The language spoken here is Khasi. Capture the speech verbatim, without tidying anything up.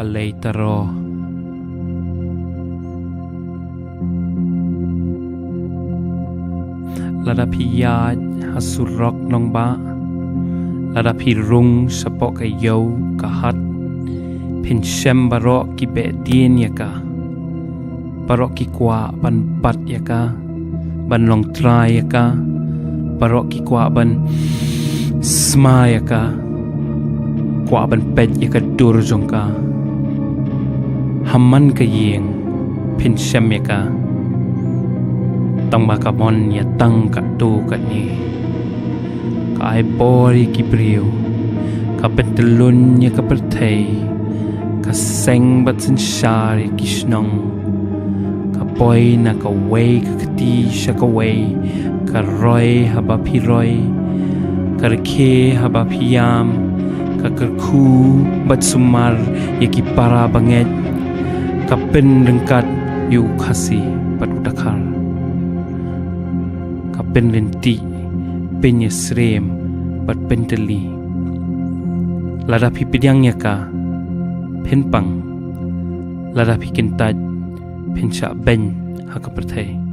Alei taro. Lada phi ïaid ha surok nongbah, lada phi rung shapoh ka ïew ka hat, phin shem baroh ki behdien ïa ka, baroh ki kwah ban bat ïa ka, ban long trai ïa ka, baroh ki kwah ban sma ïa ka, kwah ban peit ïa ka dur jong ka. Ha man ka ïing phin shem ïa ka. Tang ba ka mon ïa tang katto katne. Ka ai bor ïa ki briew, ka pyntyllun ïa ka pyrthei, ka seng bad synshar ïa ki shnong. Ka poi na kawei ka kti sha kawei, ka roi haba phi roi, ka rkhie haba phi ïam, ka kyrkhu bad sumar ïa ki para bangeit, ka pynryngkat ïa u Khasi bad u Dkhar. Ka pynryntih, pynïasyriem bad pyntylli. Lada phi pdiang ïa ka, phin pang. Lada phi kyntait, phin shah beiñ ha ka pyrthei.